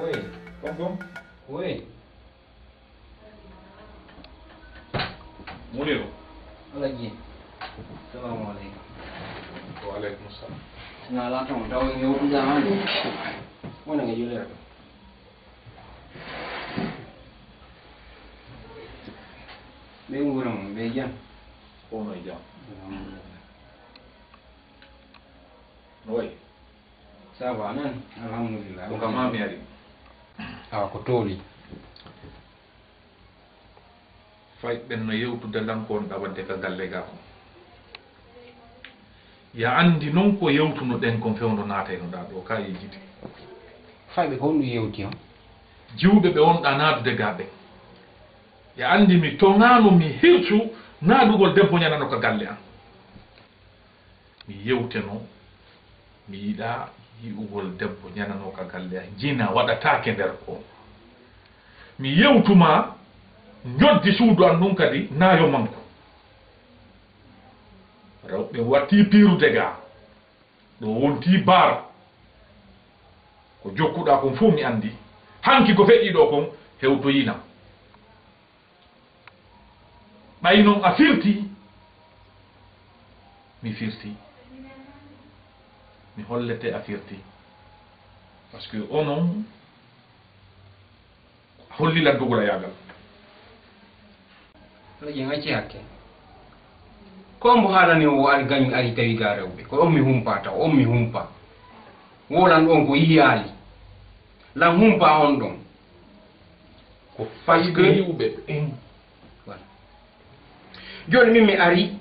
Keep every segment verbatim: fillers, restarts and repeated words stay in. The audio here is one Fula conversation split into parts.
Oi, tonton. Oi. Muniru. Alaji. Salamu aleykum. Wa aleykum salam. Na la ton dawo ngi wutu jama ni. Wona nga yule. Be ngura mo be jam. Kono e jam. Alhamdulillah. No wayi? Ça va, nan? Alhamdulillah. Ko kam maa mi ari. Awa, ko tooli. Fayɓe no yewtude lan ko wonɗaa waɗde ka galle gaa ko. Ya anndi non ko yewtunoɗen kon fewndo naataynoɗaa ɗoo, ka yejjiti. Fayɓe ko honɗum yewti on? Jiwɓe ɓe wonɗaa naadude gaa ɓen. Ya anndi mi toŋaano mi hirsu naadugol debbo ñanano ka galle an. Mi yewteno, mi yiɗaa yi'ugol debbo ñananoo ka galle an, jina waɗataake nder ko. Mi yewtu ma, njoddi suudu an ndun kadi, naayo manko. Rewɓe wattii piirude gaa, ɗo wontii baar. Ko jokkuɗaa kon fow mi anndi. Hanki ko feƴƴi ɗoo kon, hewtoyii lan. Ɓay non a firti, mi firti. Mi hollete a firti. Parce que onon, Holli laddugol a yaagal. Ɗo ƴeeŋ acci hakke. Ko on mbo haalani o, o ari gañi, ari tawi ga rewɓe. Ko on mi humpa taw, on mi humpa. Wolan on ko yiyaali. Lan humpa on ɗon. Ko parce que yi'uɓe ɓen. Voilà. Jooni min mi ari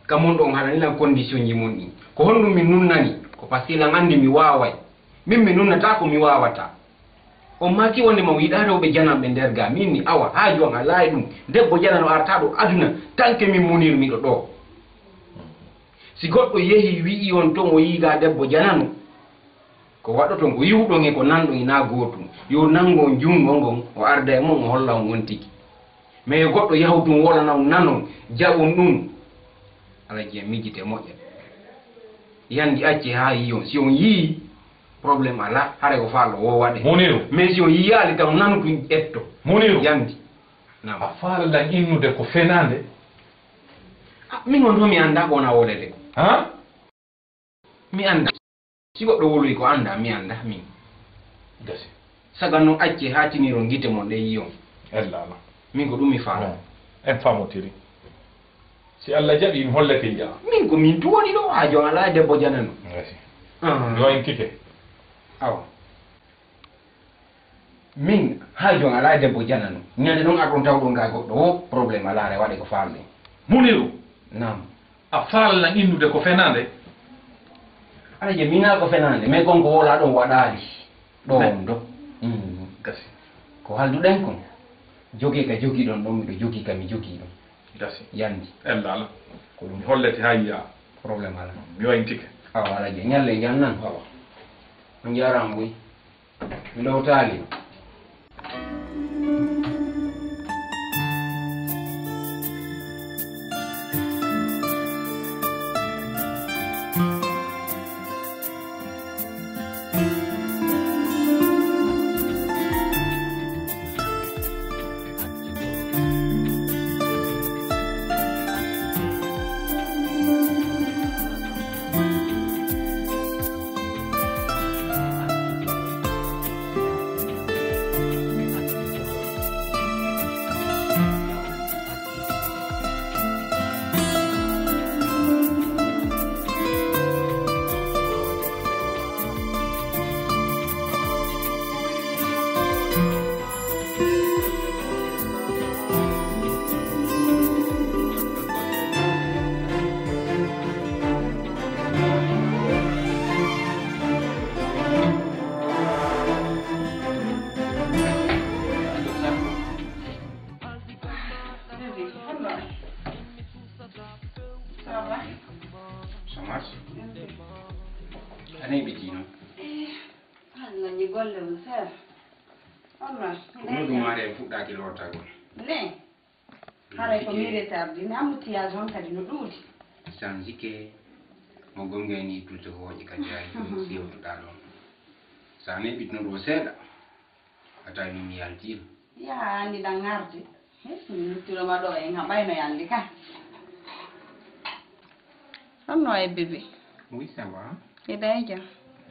ka mon ɗon haalani lan condition ji mon ɗin. Ko honɗum min nunnani? Ko parce que lan anndi mi waaway. Min mi nunnata ko mi waawata. On maaki wonde ma o yiɗaa rewɓe jananɓe nder ga. Min mi awa, haaju an alaa e ɗum. Debbo janano artaa ɗo aduna, tanke min Muniru miɗo ɗo. Si goɗɗo yehi wi'i on ton o yi'i ga debbo janano, ko waɗoton ko yi'uɗon e ko nanɗon e naa gootum. Yo nango on junngo ngon, o arda e mon, o holla on on tigi. Mais yo goɗɗo yahu tun wolana on nanon, jaɓon ɗum. Alaa jiya mijite moƴƴa. Yandi acce haa yi'on. Si on yi'i, problème alaa, haray o faalo o waɗe. Muniru. Mais si on yiyaali tan, nanu tun ƴetto. Muniru. Yandi. Naam. A faala lan innude ko fenaande? Ah, min on ɗo mi anndaa ko wona wolede ko. Ha? Mi anndaa. Si goɗɗo woloyi ko anndaa, mi anndaa, min. Gasi. Saga non acce haa tiniron gite mon ɗen yi'on. Ella ala. Min ko ɗum mi faala. Bon. En faamotiri. Si Allah jaɓi, mi hollete njaha. Min ko min tun woni ɗo, haa jon alaa debbo janano. Merci. Ah. Yo en kike. Awa. Min, haa jon alaa debbo janano. Ñande non arɗon tawɗon ga goɗɗo o, problème alaa, re waɗe ko faalɗen. Muniru. Naam. A faalana innude ko fenaande? Aɗa je, min ko fenaande, mais kon ko wola ɗon waɗaali. Ɗo on ɗo. Mm. Gasi. Ko halduɗen kon. Jogee ka jogiɗon ɗon, miɗo jogii ka mi jogii ɗon. Gasi. Yandi. Ella ala. Ko ɗum. Mi hollete haa yiyaa. Problème ala. Mi wayntike. Awa, ala je. Ñalle njan nan. Awa. On njaaraama buy. Mi ɗowtaali. Bébé, honno? Ça va? Ça marche? Ok. Anay ɓe tino. Eh, an nani golle on seeɗa. Honno? Ko ɗum ɗum are en fuɗɗaaki lootagol. Ne? Haray ko mi retardini, embouteillage on kadi no ɗuuɗi. Sanjike mo gonga ni tulto hooƴe ka jaaji ɗum sewtuɗaa ɗon. So a neeɓitno ɗo seeɗa, a tawi min mi yaltiino. Yaha anndi ɗan ŋarde. He, mi luttiro ma ɗo en haɓayno yalde ka. Honno wayi bébé? Oui, ça va. Hiɗa e jam?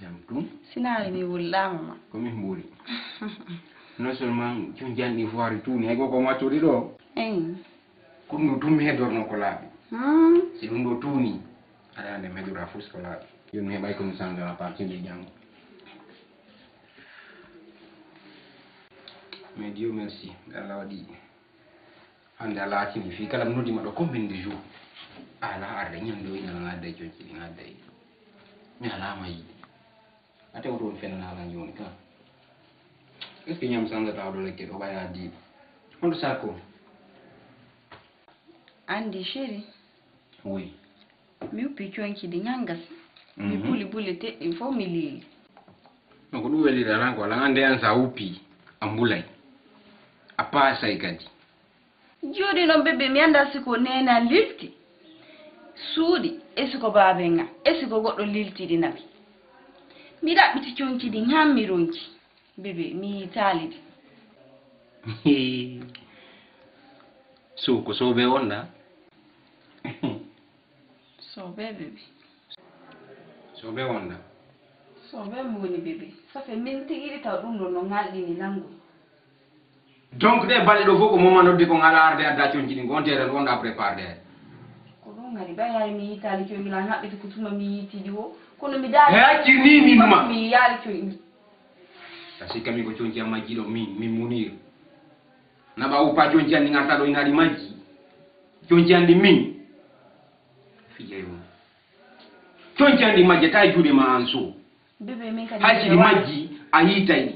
Jam tum. Sinaali mi wullaama ma. Ko min mbuuri. Non seulement jom janɗi foire tuuni, hay ko ko maccuɗi ɗo. Eyi. Ko ɗum ɗo tum mi heddorno ko laaɓi. Hmm. Si ɗum ɗo tuuni, aɗa ande mi heddora fus ko laaɓi. Yo mi heɓay ko mi sanga à partir de janngo. Mais Dieu merci, nde Allah waɗi. Hannde a laatini fii kala mi noddi ma ɗo combien de jour? A alaa arde ñande o ina ngadda e conci ɗi ngadda e. Mi alaama yiide. A tewto on fenana lan jooni ka. Est-ce que ñam sanzata oɗo lekke ɗo ɓaya diiɗo? Honto sakko? Anndi chéri. Oui. Mi uppi conci ɗi ñangas. Mi buli buli teɗɗi fof mi liili. No ko ɗum weliri alan ko alan anndi an sa uppi a mbulay. A paasay kadi. Jooni noon bébé mi anndaa si ko neene an lilti suuɗi, e si ko baaben an, e si ko goɗɗo liltiɗi nami. Mi ɗaɓɓiti conci ɗi ŋan mi ronci. Bébé mi yii taali ɗi. Sow ko soobee wonɗaa? Soobee bébé. Soobee wonɗaa? Soobee mi woni bébé. Ça fait min tigi ɗi taw ɗum ɗo no ŋalɗini lanngol. Donc, ɗe balɗe ɗo fof ko moment nodde ko ngalaa arde adda conci ɗin, ko on teere on ɗa préparé ɗe. Ko ɗum ngari, ɓay hay mi yiitaali coy, mi lan haɓɓete ko tuma mi yiitiiɗi wo. Kono mi daali. He accir ni min numa. Mi yiyaali coy. A sikka mi ko conci am majji ɗo min, min Munir. Na ɓa uppa conci an ɗi ngarta ɗo ina ɗi majji. Conci an ɗi min. Fijay mo. Conci an ɗi majjata e juuɗe ma an so. Bébé, min kadi. Hay si ɗi majji, a yiitay ɗi.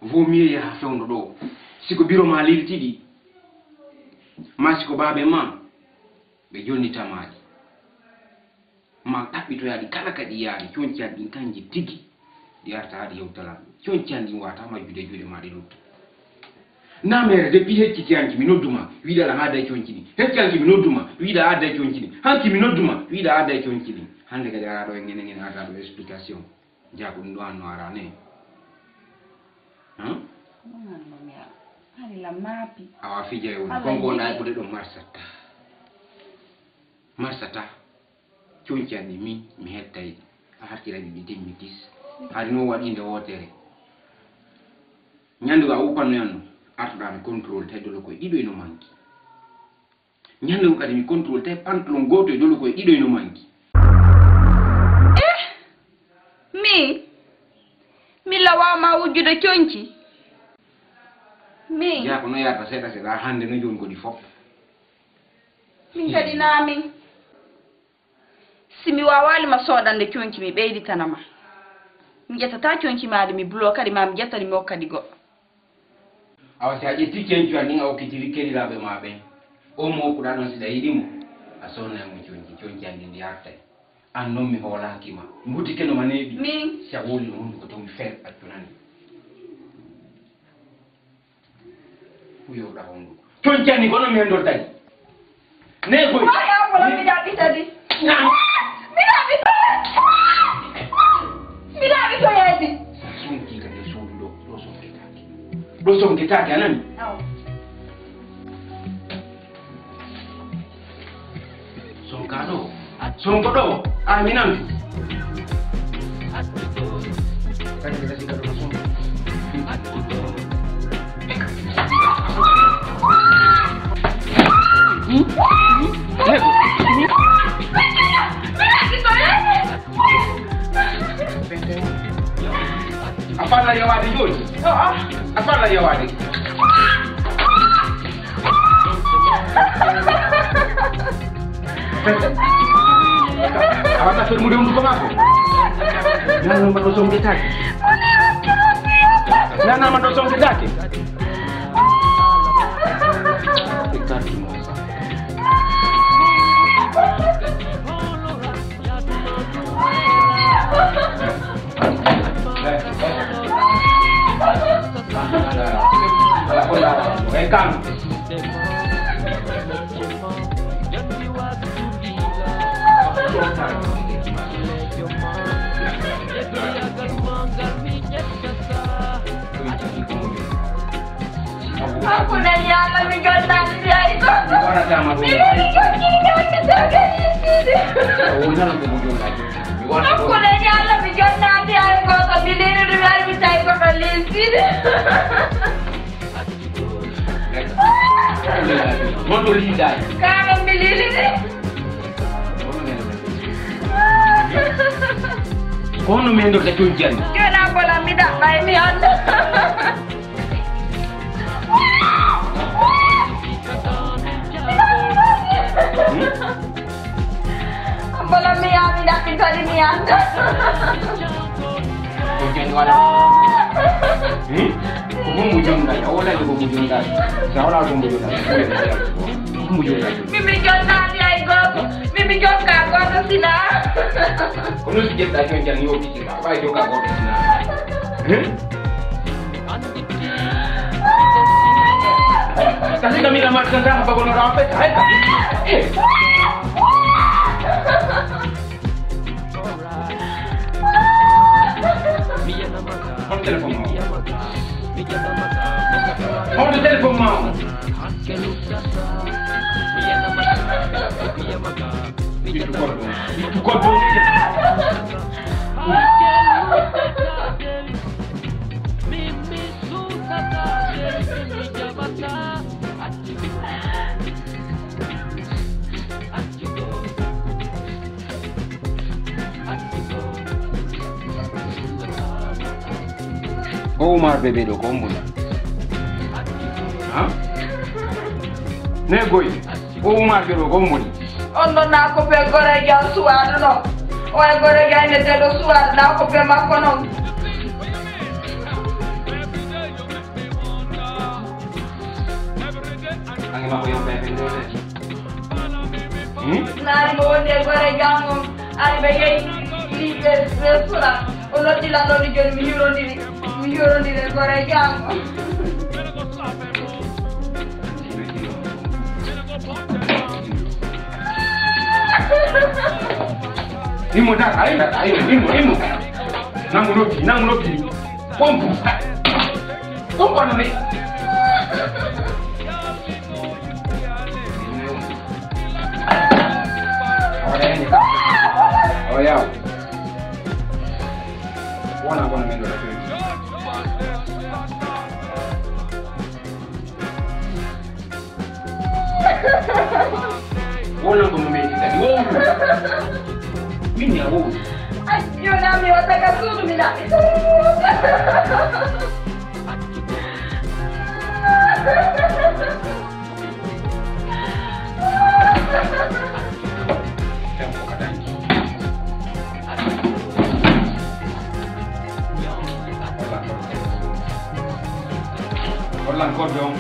Vaut mieux yaha fewndo ɗo. Si ko biro ma liltiɗi, ma si ko baabe ma, ɓe jonnitama ɗi. Ma ɗaɓɓitoya ɗi kala ka ɗi yaari, conci an ɗin kanji tigi, ɗi arta haa ɗi yewtala. Conci an ɗin wata majjude juuɗe ma ɗi lutta. Na mere, depuis hecci ki anki mi nodduma, wiɗa la adda e conci ɗin. Hecci anki mi nodduma, wiɗa adda e conci ɗin. Hanki mi nodduma, wiɗa adda e conci ɗin. Hande kadi ara ɗo e ngene ngene arta ɗo explication. Jaa ko ɗum ɗo anno ara ne. Hein? Ko ɗum anno mi ara. Hari la maapi. Awa fija e woni. Konko wonɗa e ɓude ɗo marsata. Marsata. Conci an ɗi min, mi hettay. A hartira ɗi ɗi temmi tis. Hari no waɗi nde wootere. Ñande a uppanno yan no. Artoɗa mi contrôle tawi dolo koye ɗiɗo ino manki. Ñande o kadi mi contrôle tawi pantalon gooto e dolo koye ɗiɗo ino manki. Eh! Min? Mi lawama wujjude conci. Min? Jaa ko no yarta seeɗa seeɗa hande no joni ko ɗi fof. Min kadi na min. Si mi waawaali ma soodande conci, mi ɓeyditana ma. Mi ƴettata conci ma de, mi bloka ɗi ma, mi ƴetta ɗi mi hokka ɗi goɗɗo. Awa si a ƴetti conci an ɗin a okkitiri keriraaɓe ma ɓen, on mo okkuɗa ɗon si ɗa yiɗi mo, a sonnay mo conci, conci an ɗin ɗi artay. An non mi hoolaaki ma. Mbuti keno ma neeɓi. Min? Si a wowli ɗum hunduko to mi fer accunani. Huyowɗa honduko. Conci an ɗin kono mi hendol taƴi. Ne koy. Wala wala mi ɗaɓɓita di. Nani? Mi ɗaɓɓita. Mi ɗaɓɓita yedi. Sa sonki ka nder suudu ɗo, ɗo sonketaake. Ɗo sonketaake, a nani? Awa. Sonka ɗo. Sonko ɗo. A mi nan. A falla yawaade jooni? A falla yawaade? A wata fermude hunduko maako? Nano ma ɗo songetaake. Nano ma ɗo songetaake. Écarte-moi ça. Hakkunde Yàlla mi jonnaani si ay goɗɗo. Mi woni jokkii gannde doganiisiide. Hakkunde Yàlla mi jonnaani si ay goɗɗo. Mi liri ɗum ay mi tawi goɗɗo liisiide. Moto liidaani. Kaano mi liri de. Ko honno mendorta conci an? Jona bola mi ɗaɓɓay mi annda. Bola mi yaa mi ɗaɓɓi kadi mi annda. Ko joni wala. Hmm? Ko mo mo jonɗa, a wala ko mo jonɗa. Sa wala ko mo jonɗa. Ko mo jonɗa. Mi mi jonnaani ay gooto. Mi mi jokka gooto sina. Ko non si ƴetta conci an yo. Awa jokka goɗɗo. Kasi kami la marka ka haba kono rawa peta hay ka. Hon téléphone ma. Hon téléphone ma. Ittu koddo. Ittu koddo. O Umar bébé ɗo ko on boni? Ha? Ne goy. O Umar bébé ɗo ko on boni? On ɗon na ko pe gore jam suwaadu ɗo. O e gore jam ne de ɗo suwaadu na ko pe makko non. Ange makko yon pe pe ɗo de. Hmm? Naari mo wonde e gore jam on. Ari ɓe yehi. Ni ɓe restaurant. O noddi lanɗo ni joni mi yurondiri. Mi yurondiri e gore jam on. Immo dal, ayo dal, ayo, immo, immo. Nangu noppi, nangu noppi. Pompu. Pompu ano ni. Awa yaw. Wona kono men ɗo rafet. Wonan ko no metti kadi. Wowlu. Min ya wowlu. Ay, yo na mi wata ka suudu mi na. Hollan goɗɗo on.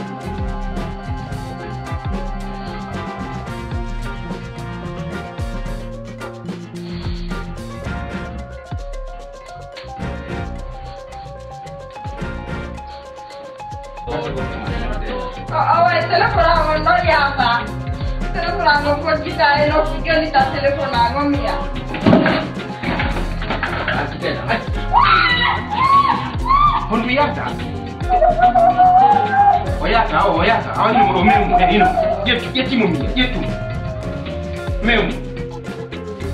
O, o, e téléphone am on ɗon yaha. Téléphone am on fojjita e nokku joni ta téléphone am on mi yaha. Honto yahata? O yahata, o, o yahata. Awa ino, o memu, e ino. Ƴettu, ƴetti mo mi, ƴettu. Memu.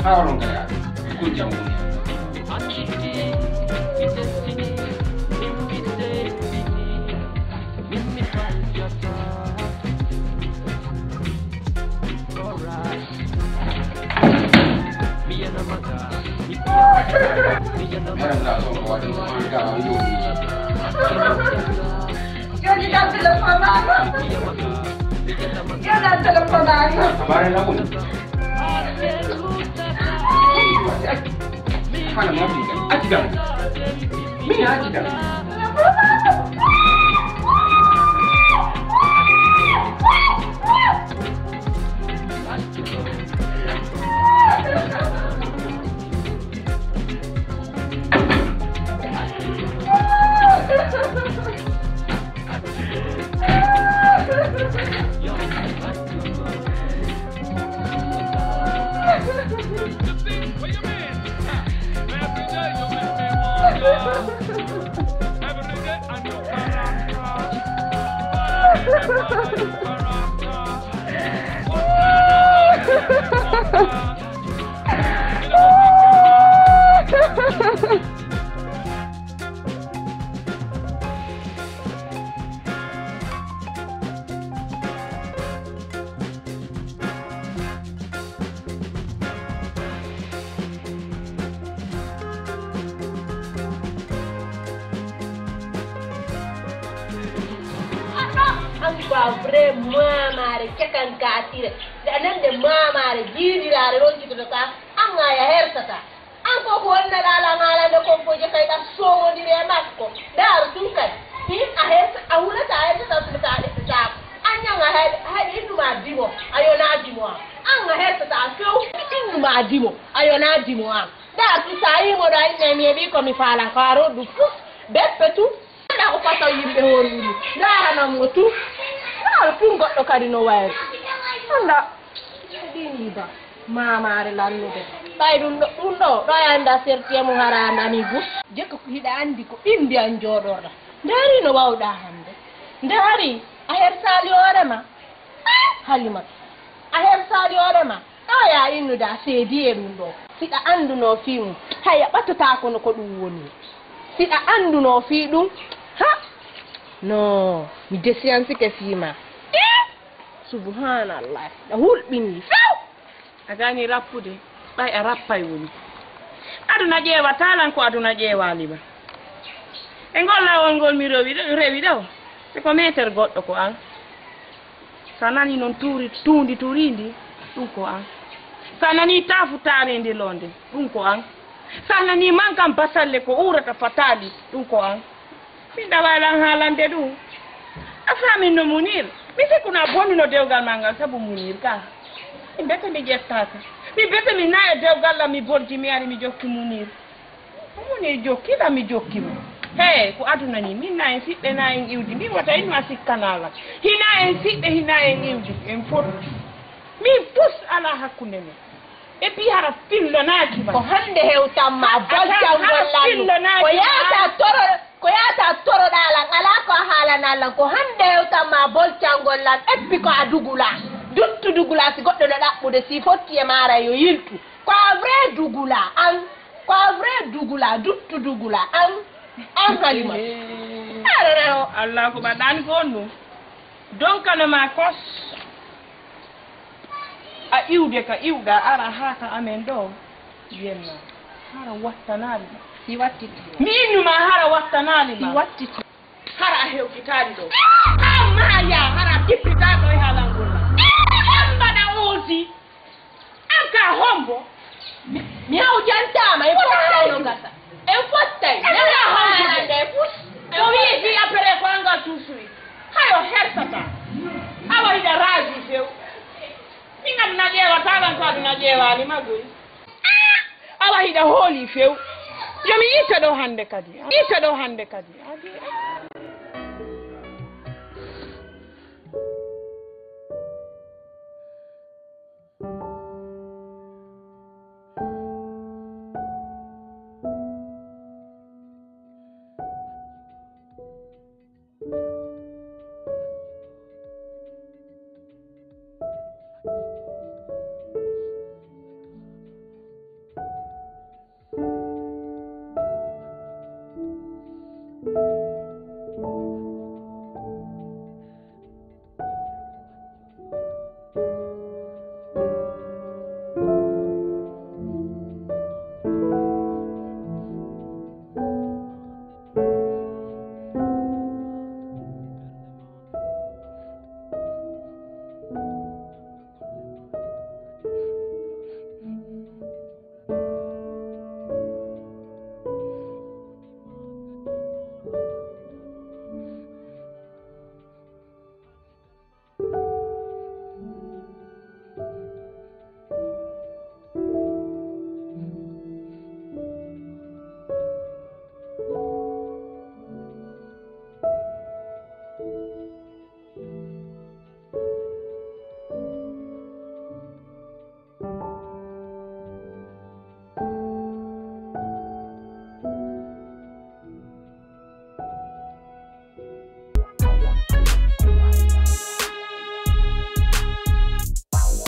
Haa oɗon kadi yaade. Ko jam woni. Madame la Sonko waɗi ko an ka o yowti. Joni tan téléphone ma ko. Joni tan téléphone ma ko. Amare la woni. Hana mo acci dam. Min acci dam. An ko a vrai mamare cakankaatire. Nde a nande mamare jiiɗiraare ronkidoto ka, an a ya hertata. An ko ko wonnaɗa ala ngaalande kon foje kay ɗa soowondiri e makko. Ndaaru tun kadi. Hi, a hersa, a hulata, a hersa, a hulata, a hersa. An ñan a heɗ-, a heɗi innu ma dimo, a yona dimo am. An a hersata few, innu ma dimo, a yona dimo am. Ndaaru tun sa yii mo ɗo a inne mi heɓi ko mi faalan ko a roɗu fuf. Beppe tun. Anda ko façon yimɓe honɗuɗi. Ndaaranan mo tun. Ndaaru tun goɗɗo kadi no wayri. Anda. Ɗin yiba, mamare lannude. Ɓay ɗum ɗo, ɗum ɗo, ɗo e anda serti e mum hara an ami gu. Jekka ko hiɗa andi ko ɓimbi an jooɗorɗa. Ndaari no wawɗa hande. Ndaari, a hersaali hoore ma. Halimatu, a hersaali hoore ma. Ɗo ya innude a seedi e ɗum ɗo. Siɗa anduno fii mum, hay a ɓattotaako no ko ɗum woni. Siɗa anduno fii ɗum, ha? No, mi desiyansike fii ma. Subhanallah, a hulɓinii few. A gayni rappude, ɓay a rappay woni. Aduna ƴeewa, taalan ko aduna ƴeewaali ma. E ngol laawol ngol mi rewi ɗo, rewi ɗo, si ko meeter goɗɗo ko an. So a nanii noon tuuri, tuundi tuuriindi, ɗum ko an. So a nanii taafu taariindi loonde, ɗum ko an. So a nanii mankan basalle ko uurata fataali, ɗum ko an. Min ɗawaali an haalande ɗum. A faamin no Munir? Mi sikku na bonnuno dewgal maa ngal sabu Munir ka. Min mbete mi ƴettaaka. Min mbete mi naaya dewgal am mi borji mi ari mi jokki Munir. Ko Munir jokki ɗam mi jokki mo. Hee, ko aduna ni, min na en siɓɓe na en iwdi. Min wata innu a sikkanaa lan. Hina en siɓɓe, hina en iwdi. En fotti. Min pus alaa hakkunde men. Et puis hara fillonaaki ma. Ko hannde hewtan ma boccangol lan. Ko yaata toro, ko yaata toroɗaa lan, alaa ko a haalanaa lan. Ko hannde hewtan ma boccangol lan. Et puis ko a dugula. Duttu dugula si goɗɗo no ɗaɓɓude, si fotti e maara yo yiltu. Ko a vrai dugula, an. Ko a vrai dugula, duttu dugula, an. An Halima. Arana o. Allah ko baɗɗaani ko on ɗum. Donkana ma kos. A iwde ka iwɗa, ara haa ka amen ɗo. Yenna. Hara wattanaali ma. Si wattiti. Mi innu ma hara wattanaali ma. Si wattiti. Hara a hewtitaali ɗo. Haa maaya, hara a tippitaa ɗo e haalangol ma. An mbaɗa oosi. An ka hombo? Mi, mi hawjantaama, en fottay no gasa. En fottay. Nana haalande pus. Ko wi'i fi après ko angal tout suit. Hayo hersata. Awa hiɗa raagi few. Min aduna ƴeewata lan ko aduna ƴeewaali ma goy. Awa hiɗa hooli few. Yo mi itta ɗo hannde kadi. Itta ɗo hannde kadi. Adi.